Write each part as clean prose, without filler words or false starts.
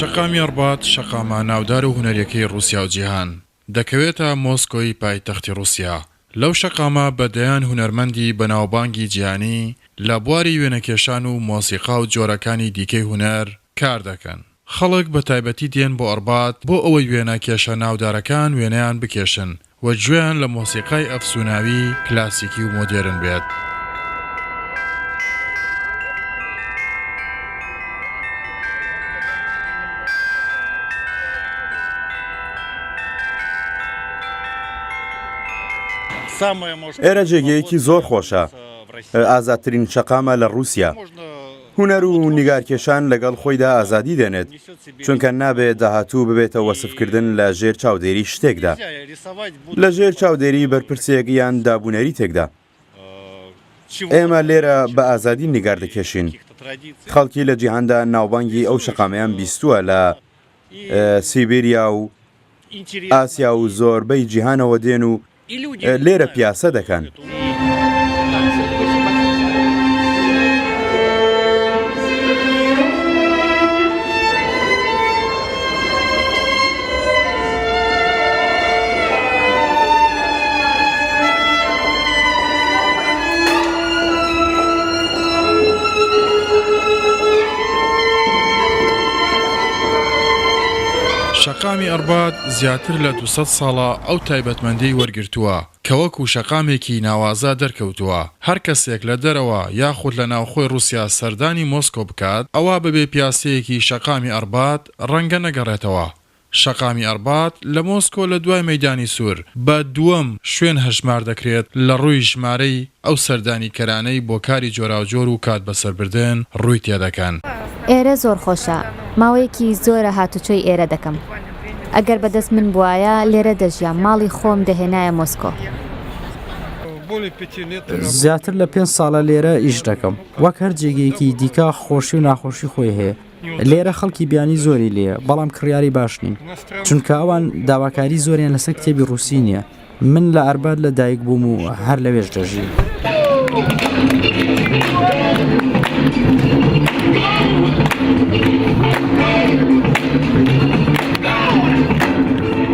شەقامی ئەڕبات شەقامە ناودار و هونەریەکەی ڕووسیا و جیهان، دەکەوێتە مۆسکۆی پایتەختی ڕووسیا. لەو شەقامە بە دەیان هونەرمەندی بەناوبانگی جیهانی لە بواری وێنەکێشان و مۆسیقا و جۆرەکانی دیکەی هونەر کار دەکەن. خەڵک بە تایبەتی دێن بۆ ئەڕبات بۆ ئەوەی وێنە کێشە ناودارەکان وێنەیان بکێشن و گوێیان لە مۆسیقای ئەفسوناوی کلاسیکی و مۆدێرن بێت. ئێرە جێگەیەکی زۆر خۆشە، ئازادترین شەقامە لە ڕووسیا. هونەر و نیگارکێشان لەگەڵ خۆیدا ئازادی دێنێت، چونکە نابێ داهاتوو ببێتە وەسفکردن لە ژێر چاودێری شتێکدا، لە ژێر چاودێری بەرپرسێک یان دابونەریتێکدا. ئێمە لێرە بە ئازادی نیگار دەکێشین. خەڵکی لە جیهاندا ناوبانگی ئەو شەقامەیان بیستووە لە سیبیریا و ئاسیا و زۆربەی جیهانەوە دێن و لێرە پیاسە دەکەن. شەقامی ئەربات زیاتر لە 200 ساڵە ئەو تایبەتمەندیەی وەرگرتووە کە وەکو شەقامێکی ناوازە دەرکەوتووە، هەر کەسێک لە دەرەوە یاخود لە ناوخۆی ڕوسیا سەردانی مۆسکۆ بکات ئەوا بەبێ پیاسەیەکی شەقامی ئەربات ڕەنگە نەگەڕێتەوە. شەقامی ئەربات لە مۆسکۆ لە دوای مەیدانی سوور بە دووەم شوێن هەژمار دەکرێت لە ڕووی ژمارەی ئەو سەردانیکەرانەی بۆ کاری جۆراوجۆر و کات بەسەربردن ڕووی تێدەکەن. ئێرە زۆر خۆشە، ماوەیەکی زۆرە هاتوچۆی ئێرە دەکەم. ئەگەر بەدەست من بوایە لێرە دەژیام، ماڵی خۆم دەهێنایە مۆسکۆ. زیاتر لە پێنج ساڵە لێرە ئیش دەکەم. وەک هەر جێگەیەکی دیکە خۆشی و ناخۆشی خۆی هەیە. لێرە خەڵکی بیانی زۆری لێیە، بەڵام کڕیاری باش نین، چونکە ئەوان داواکاری زۆریان لەسەر کتێبی ڕووسی نییە. من لە ئەربات لە دایک بووم و هەر لەوێش دەژیم.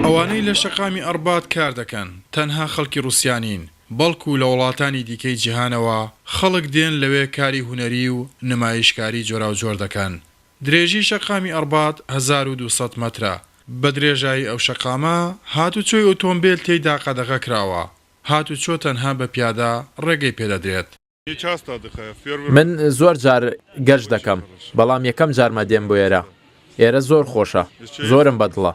ئەوانەی لە شەقامی ئەربات کار دەکەن تەنها خەڵکی ڕووسیا نین، بەڵکو لە وڵاتانی دیکەی جیهانەوە خەڵک دێن لەوێ کاری هونەری و نمایشکاری جۆراوجۆر دەکەن. درێژی شەقامی ئەربات 1200 مەترە، بە درێژایی ئەو شەقامە هاتوچۆی ئۆتۆمبێل تێیدا قەدەغە کراوە، هاتوچۆ تەنها بە پیادە ڕێگەی پێدەدرێت. من زۆر جار گەشت دەکەم، بەڵام یەکەم جارمە دێم بۆ ئێرە. ئێرە زۆر خۆشە، زۆرم بەدڵە.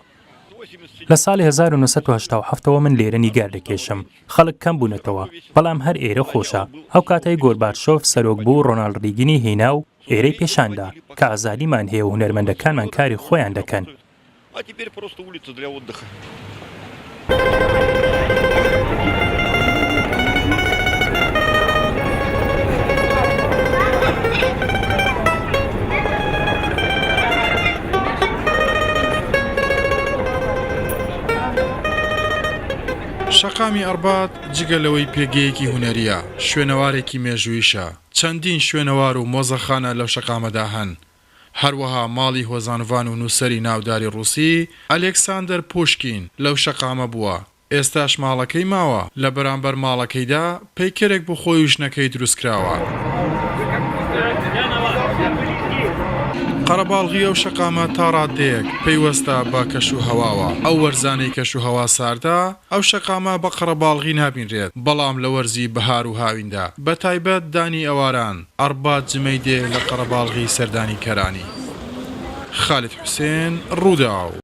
لە ساڵی 1987 ەوە من لێرە نیگار دەکێشم، خەڵک کەم بوونەتەوە، بەڵام هەر ئێرە خۆشە. ئەو کاتەی گۆرباتشۆف سەرۆک بوو ڕۆناڵد ڕیگنی هێنا و ئێرەی پێشاندا کە ئازادیمان هەیە و هونەرمەندەکانمان کاری خۆیان دەکەن. شەقامی ئەربات جگە لەوەی پێگەیەکی هونەرییە، شوێنەوارێکی مێژوویشە، چەندین شوێنەوار و مۆزەخانە لەو شەقامەدا هەن، هەروەها ماڵی هۆزانڤان و نووسەری ناوداری ڕووسی، ئەلێکساندەر پوشکین، لەو شەقامە بووە، ئێستاش ماڵەکەی ماوە، لە بەرامبەر ماڵەکەیدا پەیکەرێک بۆ خۆی و ژنەکەی دروستکراوە. قەرەباڵغی ئەو شەقامە تا ڕاددەیەک پەیوەستە بە کەشوهەواوە، ئەو وەرزانەی کەشوهەوا ساردە، ئەو شەقامە بە قەرەباڵغی نابینرێت، بەڵام لە وەرزی بەهار و هاویندا، بەتایبەت دانی ئێواران، ئەربات جمەی دێ لە قەرەباڵغی سەردانیکەرانی. خالد حوسێن، رووداو.